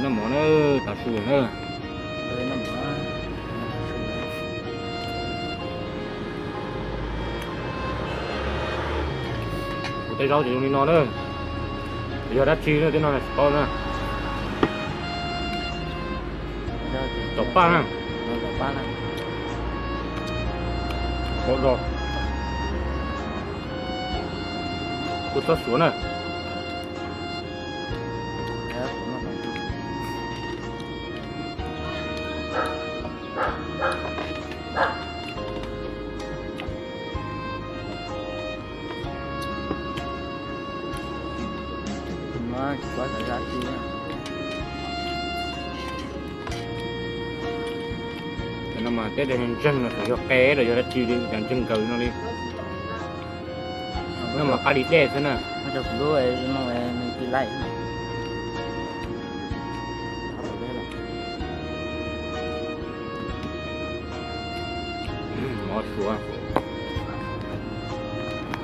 Noj mov na, tav su na. Kuv tej zaub ces zoo li no na. Yog dab tsi na, tej no tsis paub na. Tom paj na. Paub zoo. Kuv txhob suav na. Cov no mas teb ntseeg los yog qe los yog dab tsi li, cas ntseeg nkaus no li. No mas qab li dej xwb na. Mov suav,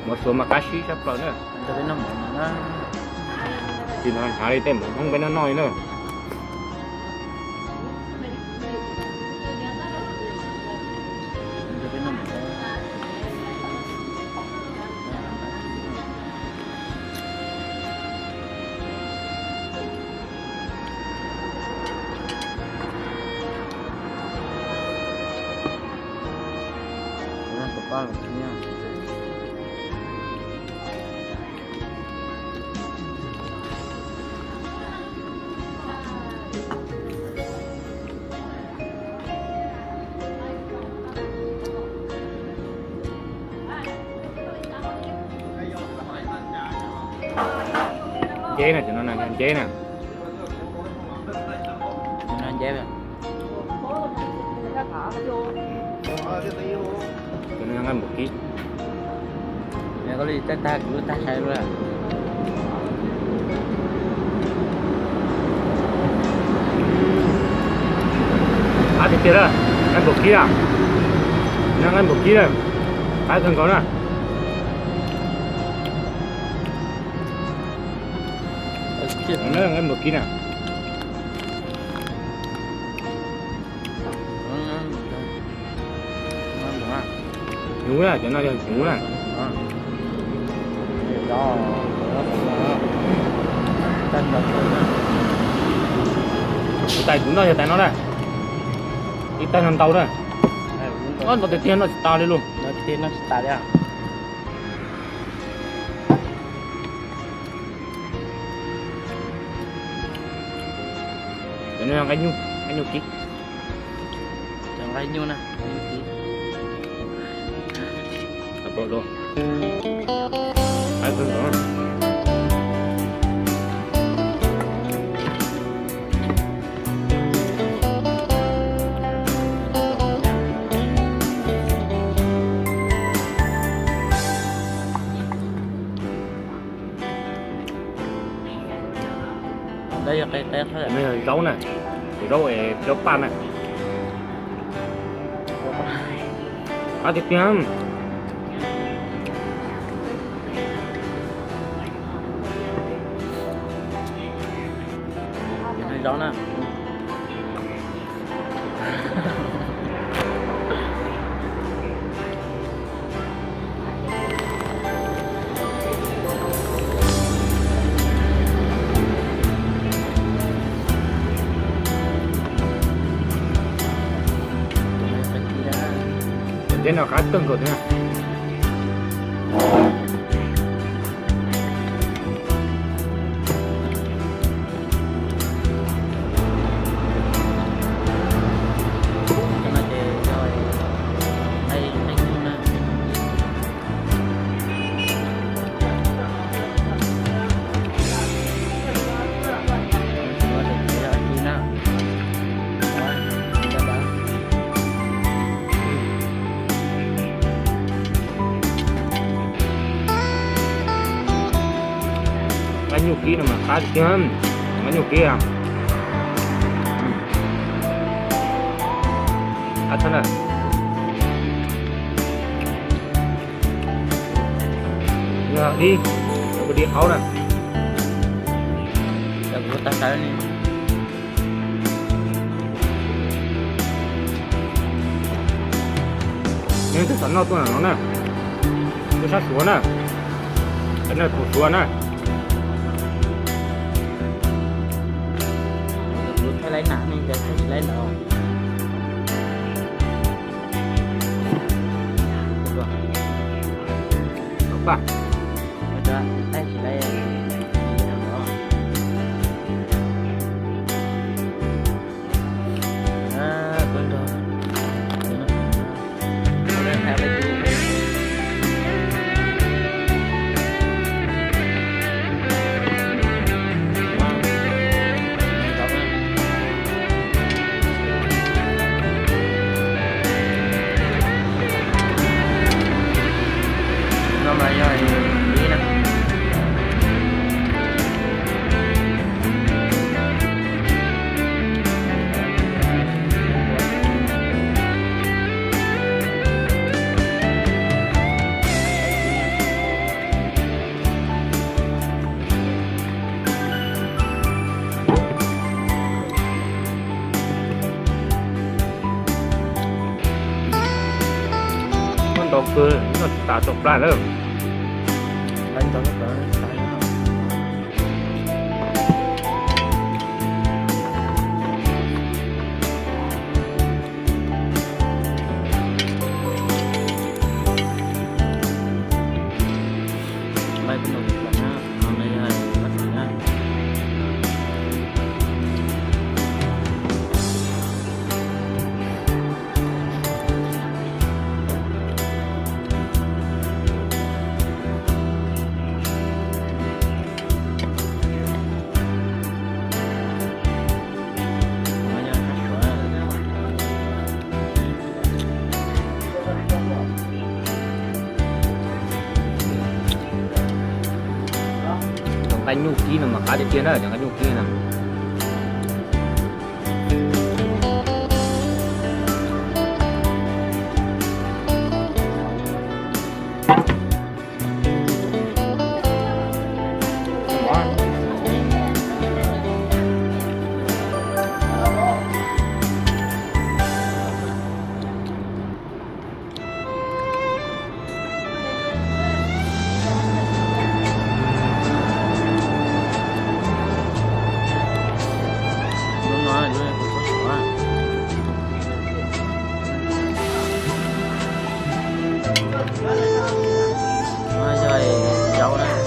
mov suav mas qab sib sab plaws na. Tsis hnav li tej mov Hmoob peb noj noj li na. Nceb na, cov no na nceb na. Cov no nceb. Cov no nqaij npaum kib. Koj li tag tag kuv tag sai lawm. Qab tiag tiag na, nqaij npaum kib na. Nqaij npaum kib na, qab kawg nkaus na. Nqaij npaum kib na. Nyuv na, cov no yog nyuv na. Tais kuv noj yog tais no na. Ib tais no ntau na. Ntau tiag tiag, noj tsis tas li lauj. Cov no nqaij nyuj, nqaij nyuj kib. Cov nqaij nyuj na, nqaij nyuj kib. No yog zaub na, zaub, zaub paj na. Qab tiag tiag. Zaub na. Ntawm no qab kawg nkaus thiab. Nqaij nyuj kib no mas qab tiag, nqaij nyuj kib a. Qab tshaj na. Yog dib, kuv dib qaub na. Kuv tag sawv ni. Nyob twg xav noj tuaj ntawm no na, tuaj sab Suav na, nej khoom Suav na. Thaij laib nas ne, thaij tsis laib ntawd. No mas yog ib na. Muaj ntau kawg, noj tsis tas tau plab lawm. Cov nqaij nyuj kib no mas qab tiag tiag na, cov nqaij nyuj kib no.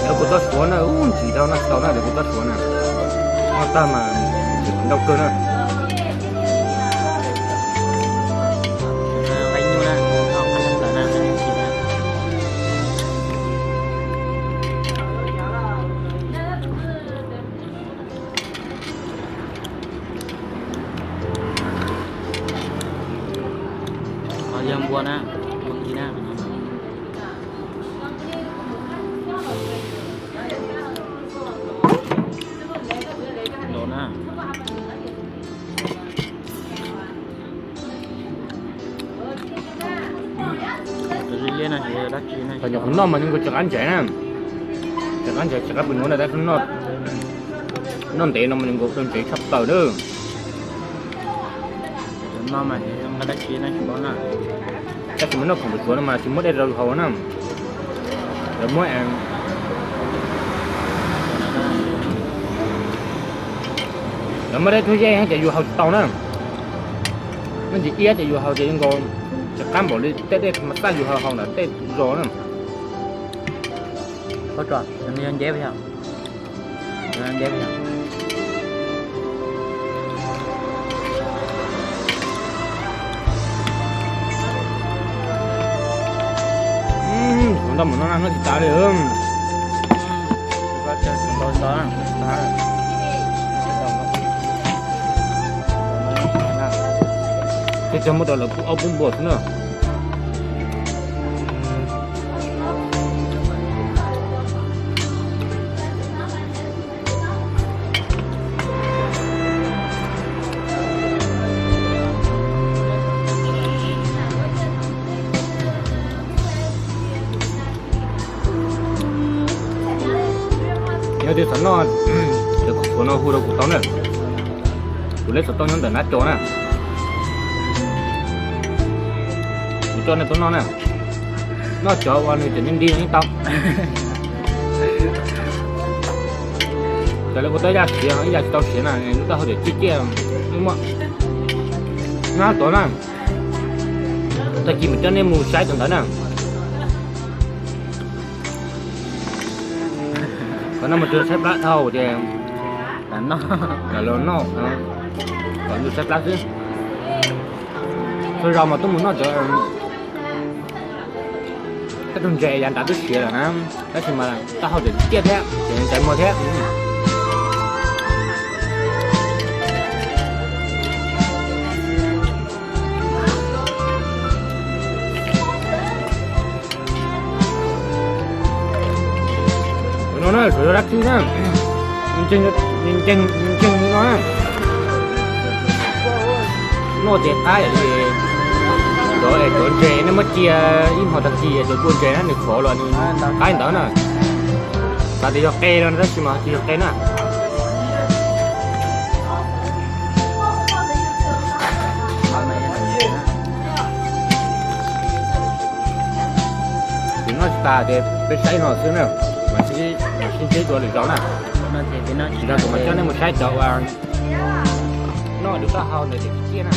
Lawv kuv txob suav na, ub, ntsim dhau no tsis tau na, lawv kuv txob suav na. Noj tag mas ntsim ntau kawg na. Qhov yog npua na, npua kib na. Los na. Cov nyuam qhuav noj mas nws nkaus tsis qab ntsev na, tsis qab ntsev tsis qab pw nuav na, tab sis noj ntev no mas nws nkaus rau ntsev tshaj plaws na. Cov no mas nqa dab tsi noj tsis paub na. Tab sis mas noj khoom suav no mas tsis muab dej rau yus haus na. Lawv muab, lawv muab dej tub zeb ces yus haus tsis tau na. Noj ntsis iab ces yus haus ces zoo nkaus tsis qab npaum li tej dej mas xaj yus haus haus ntawm tej zos na. Ua tso, nws yog nceb puas yog? Nceb puas yog? Ntau mus no noj tsis tas li. Tej tag muab rau lawv pub aub pub npua xwb na. Yog tias xav noj, cov khoom suav no hu rau kuv tau na. Kuv lej xov tooj nyob ntawm nab co na. Kuv coj nej tuaj noj na. Noj cov uas nws cov nti nti no yeej tau. Cov lawv ua tau ib yam siav, ib yam tsis tau siav na, lub taub hau tias ciaj ciaj, muaj nab tuav na. Tag kis mam coj nej mus saib cov ntawd na. Qhov no mas tsuas saib plab dhau ces lam los noj, kom nws saib plab xwb. Txhua zaus mas tuaj mus noj cov tej tug ntses yav nrad twb siav lawm na, tab sis mas taub hau tias ciaj thiab ces ntsais muag thiab. No na, suav yog dab tsi na, nws ntseeg li no na. Noj ces qab, cov es cov ntses nej muab cia ib hmo tag kis cov kua ntses na nws khov los nws qab ntawd na. Xav tias yog qe no tab sis mas tsis yog qe na. Ces noj tsis tas ces peb saib no xwb na, mam sib ntsib dua lwm zaus na. Lwm zaus kuv mam coj nej mus saib cov uas noj lub taub hau ntawd tias ciaj na.